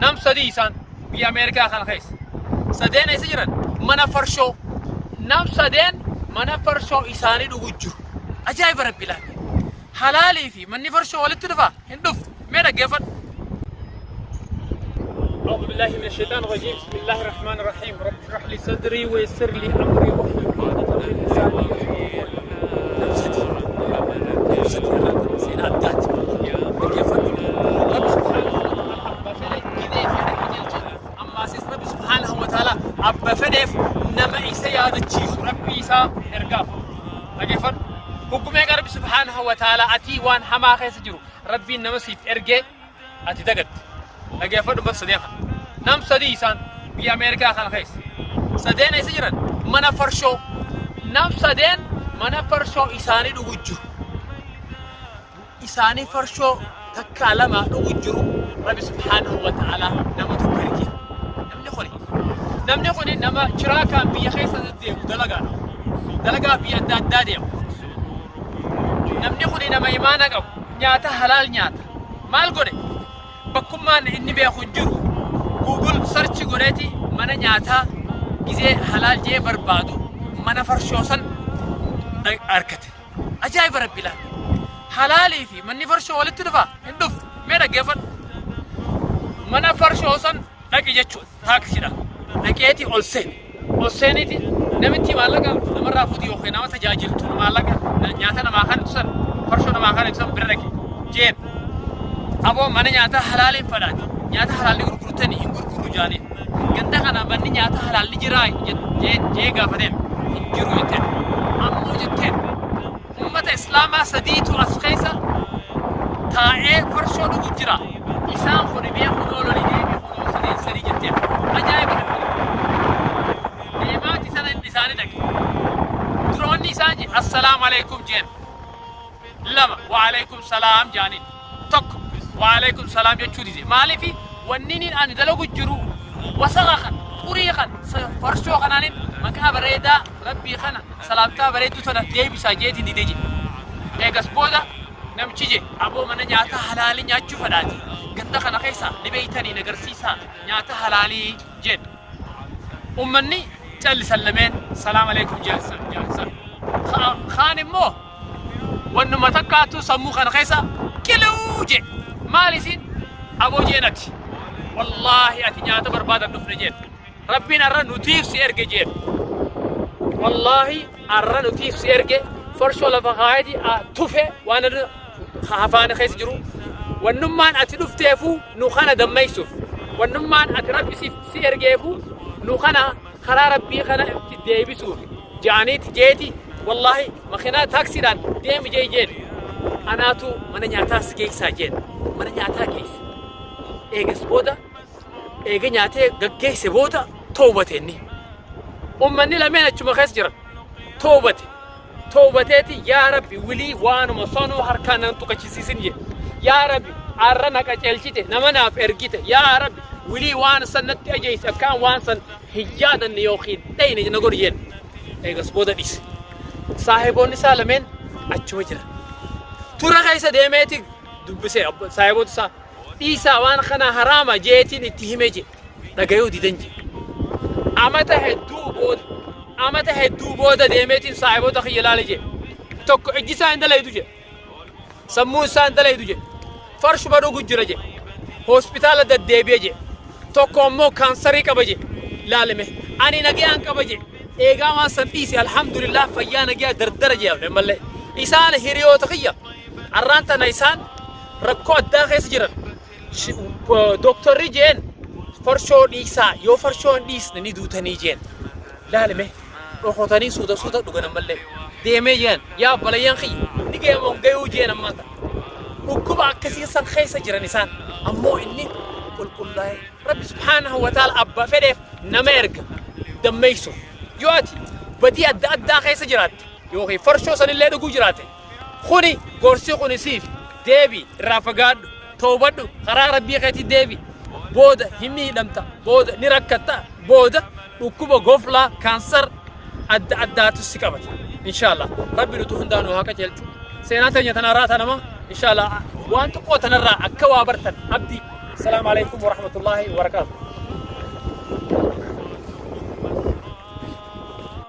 Nam sadii isaan biyya Ameerikaa kana keessa. Sadeen eessa jiran? Mana farshoo. Nam sadeen mana farshoo isaanii dhugu jiru. Ajaa'iba Rabbi laal. Halaalii fi manni farshoo walitti dhufa? Hin dhufu. Mee dhaggeeffadhu. أعوذ بالله من الشيطان الرجيم، بسم الله الرحمن الرحيم، رب اشرح لي صدري ويسر لي أمري واحلل عقدة من لساني يفقهوا قولي. Namsati namsati irraa seenaa addaati. Dhaggeeffadhu. Rabbi subhaanahu wa ta'ala abba fedhe gidee fedhe qajeelche. Ammaasis Rabbi subhaanahu wa ta'ala abba fedheef nama isa yaadachiisu Rabbi isaa ergaaf. Dhaggeeffadhu. Hukumee Rabbi subhaanahu wa ta'ala atii waan hamaa keessa jiru Rabbiin nama siif ergee ati dagatte. Dhaggeeffadhu ummata sadeen kana. Nam sadii isaan biyya Ameerikaa kana keessa. Sadeen eessa jiran? Mana farshoo. Nam sadeen mana farshoo isaanii dhugu jiru. Isaanii farshoo takkaa lama dhugu jiru. Rabbi subhaanahu wa ta'ala nama tokko erge. Namni kuni nama chiraakaan biyya keessa deddeemu dalagaadha. Dalagaa biyya adda addaa deema. Namni kuni nama imaana qabu. Nyaata halaal nyaata. Maal godhe? Bakkummaan inni beeku hin jiru. Google search godheeti mana nyaataa gizee halaal jee barbaadu mana farshoo san argate. Ajaa'iba Rabbi laal. Halaalii fi manni farshoo walitti dhufa? Hin dhufu. Mee dhaggeeffadhu. Mana farshoo san dhaqi jechuudha. Taaksiidha. Dhaqeeti ol seene. Ol seeniiti namichi maallaqa namarraa fuuti yookiin nama tajaajiltu maallaqa nyaata namaa kan san, farshoo namaa kan san bira dhaqe. Jeen. Aboo, mana nyaataa halaaliin fadhaati. Nyaata halaalli gurgurtanii? Hin gurgurru jaaniin. Ganda kana manni nyaata halaalli jiraa jee gaafateen. Hin jiru jetteen. Ammoo jetteen, ummata Islaamaa sadiitu as keessa taa'ee farshoo dhugu jira. Isaan kun beekuun oolanii deebii kunoo sadeen sadii jetteen. Ajaa'iba! Deemaati sana isaanii dhaqe. Duroonni isaan je assalaamu alaikum jeen. Lama waalaikum salaam jaaniin. Tokko waalaikum salaam jechuu dide. Maaliifi? Wanni inni ani dalagu jiru wasaqa kan xurii kan farshoo kanaanin maqaa bareedaa Rabbii kana salaamtaa bareedduu tana deebisaa jeetiin dide je. Eegas booda namichi je, aboo, mana nyaata halaalii nyaachuu fedhaati. Ganda kana keessa ni beeytanii, nagarsiisaa nyaata halaalii jeen. Ummanni callisan, lameen salaam alaikum jeelsan jeelsan. Kaan immoo wannuma takkaatu sammuu kana keessa qiluu je. Maal isin aboo jeen? Ati wallaahi ati nyaata barbaadan dhufne jeen. Rabbiin arra nutiif si erge jeen. Wallaahi arra nutiif si erge. Farshoo lafa kaayeti tufe waan afaan keessa jiru. Wannummaan ati dhufteefu nu kana dammaysuuf. Wannummaan ati Rabbi si ergeefu nu kana karaa Rabbii kana itti deebisuuf jaaniiti jeeti. Wallaahi makiinaa taaksiidhaan deemi jee jeen. Anaatu mana nyaataa si geessaa jeen. Mana nyaataa geesse. Eegas booda eega nyaatee gaggeesse booda toobate inni. Ummanni lameen achuma keessa jiran toobate. Toobateeti, yaa Rabbi, wilii waanuma sanuu harkaan nan tuqachisiisin jee. Yaa Rabbi, arra na qaceelchite, nama naaf ergite. Yaa Rabbi, wilii waan san natti ajeeyse akkaan waan san hin yaadanne yookiin dhayne na godhi jeen. Eegas booda dhiise. Saahiboonni isaa lameen achuma jiran. Tura keessa deemeeti dubbisee saahiboota isaa, dhiisaa, waan kana haraama jeetiin itti hime je. Dhagayuu didan je. Amata hedduu booda deemeetiin saahiboota kiyya laale je. Tokko ijji isaa hin dalaydu je. Sammuu isaa hin dalaydu je. Farshuma dhugu jira je. Hospitaala deddeebi'e je. Tokko ammoo kaansarii qaba je. Laalime. Ani nagayaan qaba je. Eegaa waan san dhiise, alhamdulillah, fayyaa nagayaa dardara je mallee. Isaan hiriyoota kiyya. Arraan tana isaan rakkoo addaa keessa jiran. Dooktarri jeen, farshoo dhiisaa, yoo farshoo hin dhiisne ni duutanii jeen. Laalime, dhokotanii suuta suuta dhugan ammallee. Deemee jeen, yaa obbolayyaan kiyya, ni gayamoon gayuu jeen ammaan tana. Dhukkuba akkasii san keessa jiran isaan. Ammoo inni qulqullaa'e. Rabbi subhaanahu wa ta'ala abbaa fedheef nama erga dammeessuuf. Yoo ati badii adda addaa keessa jiraatte yookiin farshoo sanillee dhuguu jiraatte, kuni gorsi kuni siif deebi, irraa fagaadhu, toobadhu, karaa Rabbii keetii deebi. Booda hin miidhamta, booda ni rakkatta, booda dhukkuba goflaa kaansar adda addaatu si qabata. Inshaallah Rabbi nutu hundaa nu haa qajeelchu. Seenaa teenya tanarraa tanama. Inshaallah waan xiqqoo tanarraa akka waa bartan abdii. Assalaamu alaikum warahmatullaahi wabarakaatu.